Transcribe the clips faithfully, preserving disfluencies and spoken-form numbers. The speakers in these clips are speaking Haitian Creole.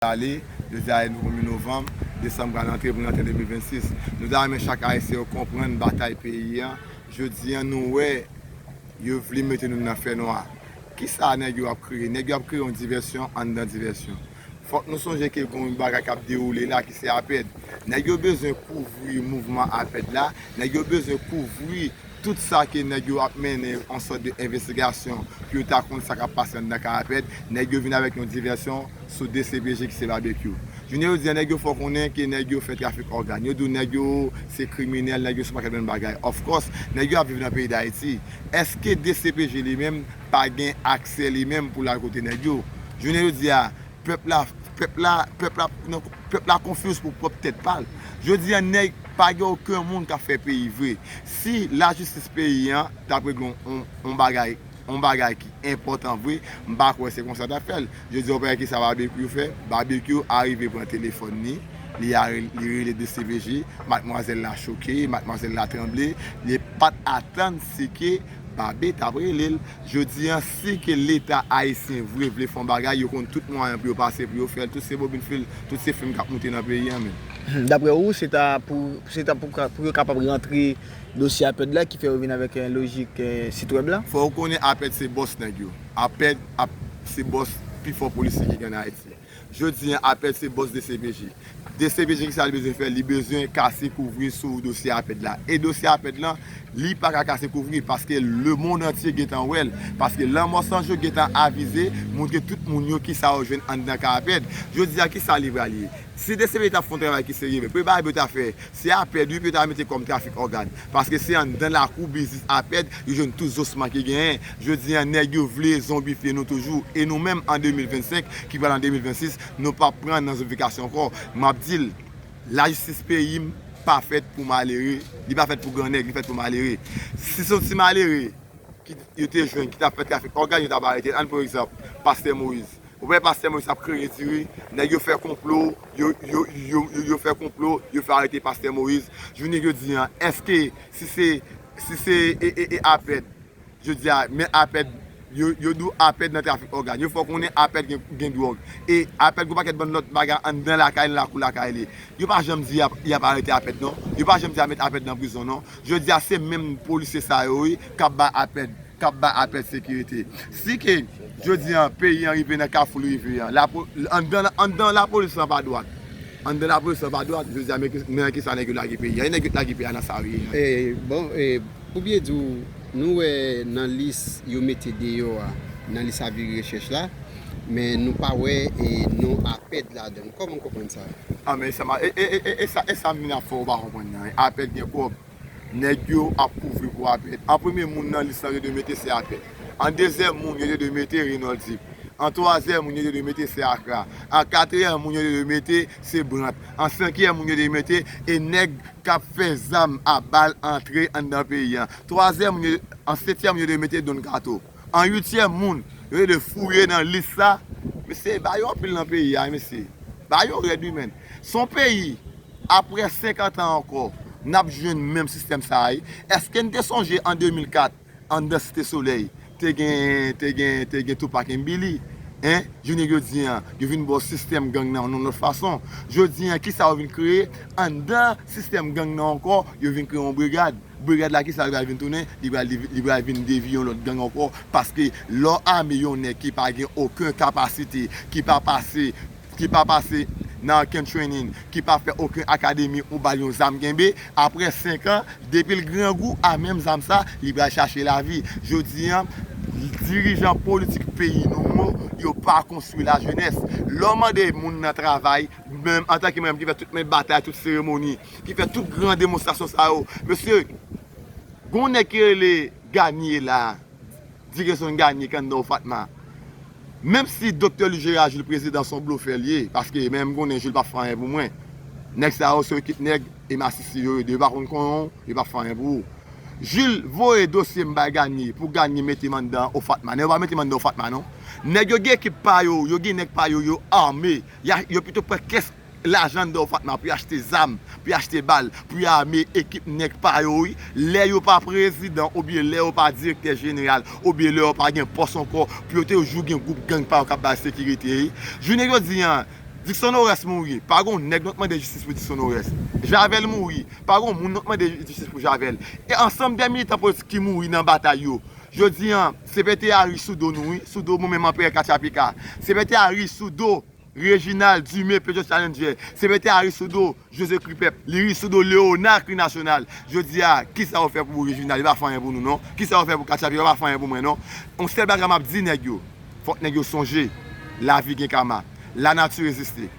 ale, jodi a nou premye novanm, desanm pral antre pou n antre de mil vennsis. Nou ta renmen chak Ayisyen yo konprann batay peyi an. Jodi a nou wè yo vle mete nou nan fènwa. Kisa nèg yo ap kreye? Nèg yo ap kreye yon divèsyon anndan divèsyon. Fòk nou sonje ke gon yon bagay k ap dewoule la ki se APED. Nèg yo bezwen kouvri mouvman APED la. Nèg yo bezwen kouvri tout sa ke nèg yo ap mennen yon sòt de envestigasyon pou yo ta konn sa k ap pase anndan kay APED. Nèg yo vin avèk yon divèsyon sou DCPJ ki se Babekyou. Jounen jodi a, nèg yo fè w konnen ke nèg yo fè trafik ògàn. Yo di w nèg yo se kriminèl, nèg yo se yon pakèt bann bagay. Of course, nèg yo ap viv nan peyi Dayiti. Èske DCPJ li menm pa gen aksè li menm pou l al kote nèg yo? Jounen jodi a, pèp la, pèp la, pèp la, non, pèp la confuse pou pwòp tèt pa l. Jodi a, nèg pa gen okenn moun k ap fè peyi vre. Si lajistis peyi an t ap regle yon, yon, yon bagay, yon bagay ki enpòtan vre, m pa kwè se konsa t ap fè l. Jodi a, w pa wè kisa Babekyou fè? Babekyou arive pran telefòn li, li a, li rele DCPJ, madmwazèl la choke, madmwazèl la tranble, li pa t atann si ke Babe t ap rele l. Jodi a, si ke Leta ayisyen vre vle fè yon bagay, yo konn tout mwayen pou yo pase pou yo fè l. Tout se bobin fil, tout se fim k ap moute nan peyi a menm. Daprè ou, se ta pou, se ta pou, ka- pou yo kapab rantre dosye APED la ki fè yo vin avèk, eh, lojik, eh, sit wèb la? Fò w konnen APED se bòs nèg yo. APED ap, se bòs pi fò polisye ki gen an Ayiti. Jodi a, APED se bòs DCPJ. DCPJ, kisa li bezwen fè? Li bezwen kase kouvri sou dosye APED la. E dosye APED lan, li pa ka kase kouvri paske lemonn antye gentan wè l. Paske Lanmò San Jou gentan avize, montre tout moun yo kisa yo jwenn anndan kay APED. Jodi a, kisa li pral ye? Si DCPJ t ap fè yon travay ki serye vre, premye bagay pou yo ta fè, se APED wi pou yo ta mete kòm trafik ògàn. Paske se anndan lakou biznis APED yo jwenn tout zosman ki genyen. Jodi a, nèg yo vle zonbifye nou toujou. E nou menm an de mil vennsenk, ki pral an de mil vennsis, nou p ap pran nan zonbifikasyon ankò. M ap di l, lajistis peyi m pa fèt pou malere, li pa fèt pou grannèg, li fèt pou malere. Si se yon ti malere ki yo te jwenn ki t ap fè trafik ògàn, yo t ap arete l. Ann pran egzanp, Pastè Moyiz. Ou wè Pastè Moyiz ap kreye diri, nèg yo fè konplo, yo, yo, yo, yo, yo fè konplo, yo fè arete Pastè Moyiz. Jounen jodi a, èske si se, si se e, e, e APED, jodi a, men APED, yo, yo di w APED nan trafik ògàn. Yo fè w konnen APED gen, gen dwòg. E APED gon pakèt bann lòt bagay anndan lakay, nan lakou lakay li. Yo pa janm di y ap, y ap arete APED non. Yo pa janm di y ap met APED nan prizon non. Jodi a, se menm polisye sa yo wi k ap bay APED, k ap bay APED sekirite. Si ke jodi a peyi an rive nan kafou li rive an, lapo-, anndan, anndan lapolis lan pa dwat. Anndan lapolis lan pa dwat, jodi a men ki, men nan kisa nèg yo lage peyi a? E nèg yo t lage peyi a nan sa yo ye an. E, bon, e, pou byen di w, nou wè nan lis yo mete deyò a, nan lis avi rechèch la, men nou pa wè, e, non APED ladan l. Kòman w konprann sa? A, men sa, e, e, e, e, e sa, e sa m vin ap fè w pa konprann nan. APED gen kòb. Nèg yo ap kouvri pou APED. An premye moun nan lis lan yo dwe mete se APED. An dezyèm moun yo te dwe mete Renold Deep. An twazyèm moun yo te dwe mete se Akra. An katriyèm moun yo te dwe mete se Brandt. An senkyèm moun yo te dwe mete e nèg k ap fè zam a bal antre anndan peyi an. Twazyèm moun yo, an setyèm moun yo te dwe mete Don Kato. An uityèm moun yo te dwe fouye nan lis sa. Mesye, ba yo anpil nan peyi a, mesye. Ba yo rèd wi, menn. Se yon peyi Apre senkant an ankò, n ap jwenn menm sistèm sa a wi. Èske n te sonje an de mil kat, anndan Site Solèy, te gen, te gen, te gen Tupac and Billy? Hein? Jounen jodi a, yo vin ba w sistèm gang nan yon lòt fason. Jodi a, kisa yo vin kreye? Anndan sistèm gang nan ankò, yo vin kreye yon brigad. Brigad la, kisa li pral vin tounen? Li pral, li pral vin devye yon lòt gang ankò. Paske lè w ame yon nèg ki pa gen okenn kapasite, ki pa pase ki pa pase nan okenn training, ki pa fè okenn akademi ou ba l yon zam kenbe, apre senk an, depi l grangou a menm zam sa, li pral chache lavi. Jodi a, dirijan politik peyi nou yo, yo pa konstwi lajenès. Lè w mande moun nan travay, menm antanke mwen menm ki fè tout men batay, tout seremoni, ki fè tout gran demonstrasyon sa yo, mesye, gon nèg ki rele Garnier la, Direzon Garnier k anndan Ofatma. Menm si Doktè Luis Gérard Gilles prezidan se yon blofè l ye, paske menm m konnen Jules p ap fè anyen pou mwen. Nèg sa yo se ekip nèg e masisi yo ye, yo pa konn konn, yo p ap fè anyen pou ou. Jules voye dosye m bay Garnier pou Garnier mete m anndan Ofatma. Nèg yo pa mete m anndan Ofatma non. Nèg yo gen ekip pa yo, yo gen nèg pa yo, yo ame. Y a, yo pito pran kès lajan anndan Ofatma pou y achte zam, pou y achte bal, pou y ame ekip nèg pa yo wi. Lè yo pa prezidan oubyen lè yo pa direktè jeneral oubyen lè yo pa gen pòs ankò, pou yo toujou gen gwoup gang pa yo k ap ba yo sekirite wi. Jounen jodi a, Dickson Norès mouri, pa gon nèg nou t mande jistis pou Dickson Norès. Javel mouri, pa gon moun nou t mande jistis pou Javel. E ansanm de militan politik ki mouri nan batay yo. Jodi an, C P T a ri sou do nou, wi, sou do mwen menm Anperè Katchapika. C P T a ri sou do Reginald Dumé, Peugeot Challenger. C P T a ri sou do José Kripèp. Li ri sou do Léonard Krinasyonal. Jodi a, kisa yo fè pou Reginald? Yo pa fè anyen pou nou, non. Kisa yo fè pou Katchapika? Yo pa fè anyen pou mwen, non. Yon sèl bagay m ap di nèg yo, fòk nèg yo sonje, lavi gen kama. Lanati egziste.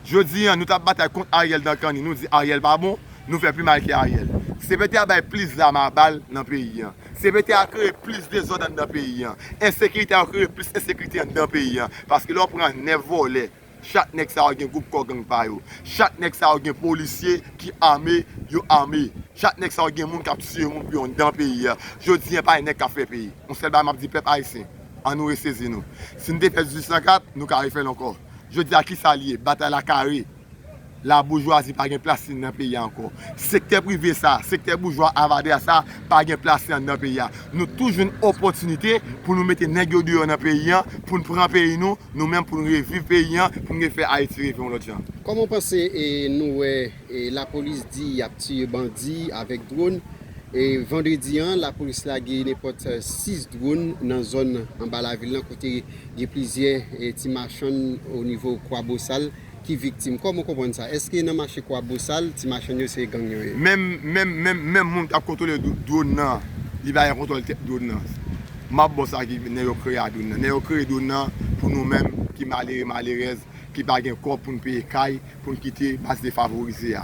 Jodi an, nou t ap batay kont Ariel Dancany, nou di Ariel pa bon, nou fè pi mal ke Ariel. C P T a bay plis zam a bal nan peyi an. C P T a kreye plis dezòd anndan peyi an. Ensekirite a kreye plis ensekirite anndan peyi an. Paske lè w pran nèf vòlè, chak nèg sa yo gen gwoup kò gang pa yo. Chak nèg sa yo gen polisye ki ame, yo ame. Chak nèg sa yo gen moun k ap tiye moun pou yo anndan peyi a. Jodi an, pa gen nèg k ap fè peyi. Yon sèl bagay m ap di pèp ayisyen, ann nou resezi nou. Si n te fè dizuit san kat, nou ka refè l ankò. Jodi a, kisa l ye? Batay la kare. Laboujwazi pa gen plas li nan peyi a ankò. Sektè prive sa, sektè boujwa avadra sa, pa gen plas li anndan peyi a. Nou toujou jwenn opòtinite pou nou mete nèg yo deyò nan peyi an, pou n pran peyi nou, nou menm pou n reviv peyi an, pou n refè Ayiti reve yon lòt jan. Kòman w panse, e, nou wè, e, lapolis di y ap tiye bandi avèk dwòn? E, vandredi an, lapolis lage nenpòt, e, sis dwòn nan zòn anba lavil lan, kote gen plizyè, e, ti machann o nivo Kwa Bosal ki viktim. Kòman w konprann sa? Èske nan mache Kwa Bosal, ti machann yo se gang yo ye? Menm, menm, menm, menm moun k ap kontwole dw-, dwòn nan, li pa gen kontwòl tèt dwòn nan. M ap ba w sa ki nèg yo kreye a dwòn nan. Nèg yo kreye dwòn nan pou nou menm ki malere, malerèz, ki pa gen kòb pou n peye kay, pou n kite baz defavorize a.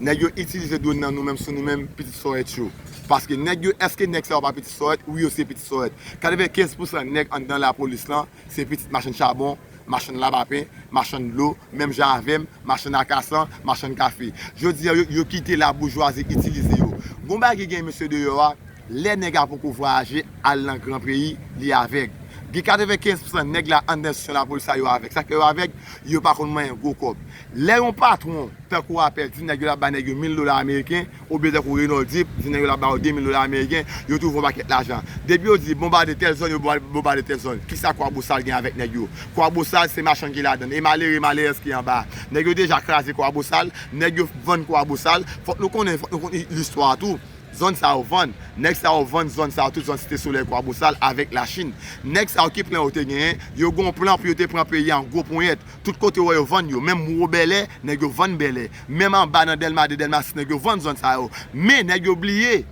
Nèg yo itilize dwòn nan nou menm sou nou menm pitit sòrèt yo. Paske nèg yo, èske nèg sa yo pa pitit sòrèt? Wi, yo se pitit sòrèt. Katrevenkenz pousan nèg anndan lapolis lan, se pitit machann chabon, machann labapen, machann dlo, menm jan avè m, machann akasan, machann kafe. Jodi a, yo, yo kite laboujwazi itilize yo. Gon bagay ki gen mesye deyò a, lè nèg la poko vwayaje al nan gran peyi, li avèg. Gen katrevenkenz pousan nèg la anndan enstitisyon lapolis sa yo avèg. Sa k fè yo avèg? Yo pa konn manyen gwo kòb. Lè yon patwon, tankou Apèl, di nèg yo l ap bay nèg yo mil dola ameriken, oubyen tankou Renold Deep, di nèg yo l ap ba yo de mil dola ameriken, yo twouve yon pakèt lajan. Depi yo di bonbade tèl zòn, yo bonbade tèl zòn. Kisa Kwa Bosal gen avèk nèg yo? Kwa Bosal se machann ki ladann, e malere, malerèz ki anba. Nèg yo deja kraze Kwa Bosal, nèg yo vann Kwa Bosal. Fòk nou konnen, fòk nou konnen listwa tou. Zòn sa yo vann. Nèg sa yo vann zòn sa yo, tout zòn Site Solèy, Kwa Bosal avèk Lachin. Nèg sa yo ki plan yo te genyen, yo gen yon plan pou yo te pran peyi a an gwo ponyèt. Tout kote w wè yo vann yo, menm wo Bèlè, nèg yo vann Bèlè. Menm anba nan Dèlma de, Dèlma sis, nèg yo vann zòn sa yo. Men nèg yo bliye,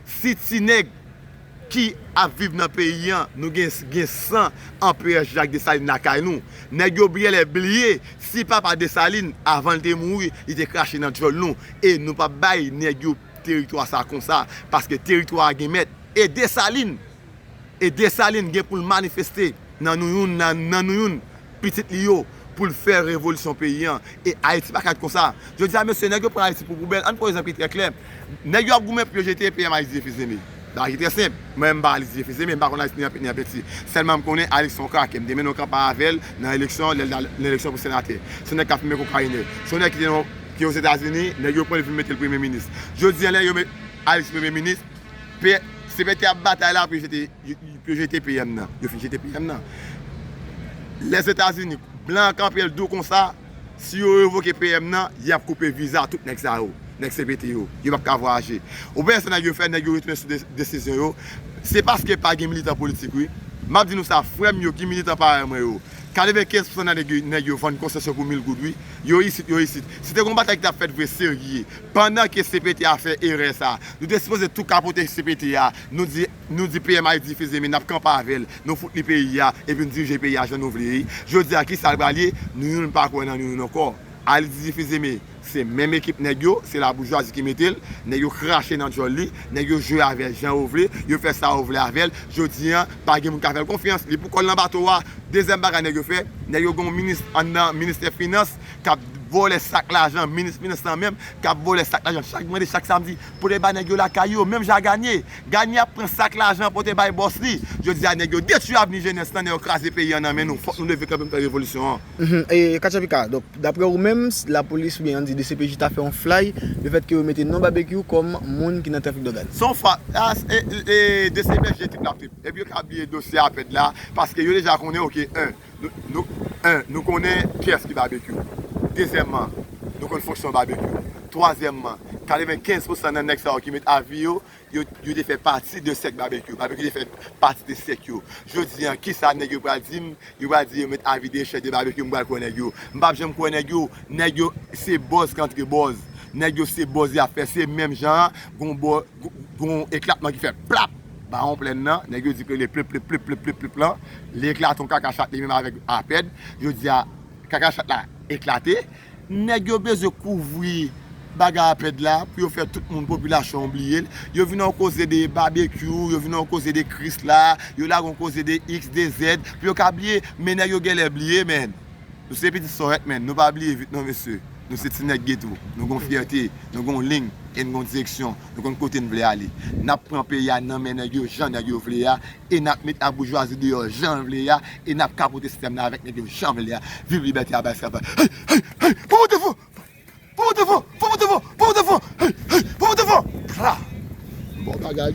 si ti nèg ki ap viv nan peyi an, nou gen, gen san Anperè Jak Desalin lakay nou. Nèg yo bliye lè bliye, si papa Desalin, avan l te mouri, li te krache nan djòl nou. E nou p ap bay nèg yo teritwa sa konsa, paske teritwa a gen mèt. E Desalin, e Desalin gen pou l manifeste nan nou youn, nan, nan nou youn, pitit li yo, pou l fè revolisyon peyi an. E Ayiti pa ka ret konsa. Jodi a, mesye, nèg yo pran Ayiti pou poubèl. Ann pran egzanp ki trè klè. Nèg yo ap goumen pou yo jete P M Alix Didier Fils-Aimé. Bagay ki trè senp. Mwen menm m pa Alix Didier Fils-Aimé, m pa konn Alix ni anpil ni anpeti. Sèlman m konnen Alix se yon krakè. M te mennen yon kanpay avè l nan eleksyon, lè l nan eleksyon pou senatè. Se yon nèg k ap fimen kokayin. Se yon nèg ki te nan, ki Ozetazini, nèg yo pran l vin mete l premye minis. Jodi a, lè yo met Alix premye minis, P-, C P T ap batay la pou yo jete, pou yo jete P M nan. Yo fin jete P M nan. Lèzetazini, blan an kanpe l di w konsa, si yo revoke P M nan, y ap koupe viza tout nèg sa yo, nèg C P T yo. Yo p ap ka vwayaje. Ou pa wè sa nèg yo fè, nèg yo retounen sou de-, desizyon yo. Se paske pa gen militan politik, wi. M ap di nou sa, frè m yo ki militan parèy mwen yo. Katrevenkenz pousan nan nèg yo, nèg yo vann konsyans yo pou mil goud, wi. Yo isit, yo isit. Si te gon batay ki t ap fèt vre serye, pandan ke C P T a fè erè sa, nou te sipoze tou kapote C P T a. Nou di, nou di P M Alix Didier Fils-Aimé, n ap kanpe avè l, nou fout li peyi a, epi n dirije peyi a jan nou vle. Jodi a, kisa l pral ye? Nou youn pa kwè nan nou youn ankò. Alix Didier Fils-Aimé, se menm ekip nèg yo, se laboujwazi ki mete l, nèg yo krache nan djòl li, nèg yo jwe avè l jan yo vle, yo fè sa yo vle avè l. Jodi a, pa gen moun ka fè l konfyans, li pou kò l nan bato a. Dezyèm bagay nèg yo fè, nèg yo gen yon minis anndan ministè finans k ap vòlè sak lajan, minis finans lan menm k ap vòlè sak lajan chak mande, chak samdi, pou te ba nèg yo lakay yo, menm jan a Ganye. Ganye ap pran sak lajan pote bay bòs li. Jodi a, nèg yo detwi avni jenès lan, nèg yo kraze peyi an nan men nou. Fòk nou leve kanpe pou n fè revolisyon an. Mhm. E, Katchapika, donk, daprè ou menm, s-, lapolis oubyen ann di D C P J ta fè yon flay, lefètke yo mete non Babekyou kòm moun ki nan trafik dògàn. Se yon fa-, a, e, e, D C P J trip l ap trip. Epi yo ka bliye dosye Apèd la, paske yo deja konnen, oke, en, nou, nou, en, nou konnen kiyès ki Babekyou. Dezyèmman, nou konn fonksyon babekyou. Twazyèmman, katrevenkenz pousan nan nèg sa yo ki met avi yo, yo, yo te fè pati de sèk babekyou. Babekyou te fè pati de sèk yo. Jodi a, kisa nèg yo pral di m? Yo pral di yo met avi de chèf de babekyou, m pral kwè nèg yo. M p ap janm kwè nèg yo. Nèg yo se bòz ki antre bòz. Nèg yo se bòz y ap fè. Se menm jan an, gon bò, gon eklatman ki fè plap. Bawon Plèn nan, nèg yo di ke le plip, plip, plip, plip, plip, plip lan, li eklate yon kaka chat li menm avèk apèd. Jodi a, kaka chat la eklate. Nèg yo bezwen kouvri bagay apèd la pou yo fè tout moun, popilasyon an bliye l. Yo vin yon koze de babekyou, yo vin yon koze de Krisla, yo lage yon koze de X, de Z, pou yo ka bliye, men nèg yo genlè bliye, men. Nou se pitit sòrèt, men nou pa bliye vit non, mesye. Nou se ti nèg geto. Nou gon fyète, nou gon liy, e nou gon direksyon. Nou konn kote n vle ale. N ap pran peyi a nan men nèg yo, jan nèg yo vle a, e n ap met laboujwazi deyò jan l vle a, e n ap kapote sistèm nan avèk nèg yo jan l vle a. Viv libète a bay esklavaj. Hey, hey, hey, pou moute fò! Pou moute fò! Pou moute fò! Pou moute fò! Hey, hey, pou moute fò! Pra! Bon bagay,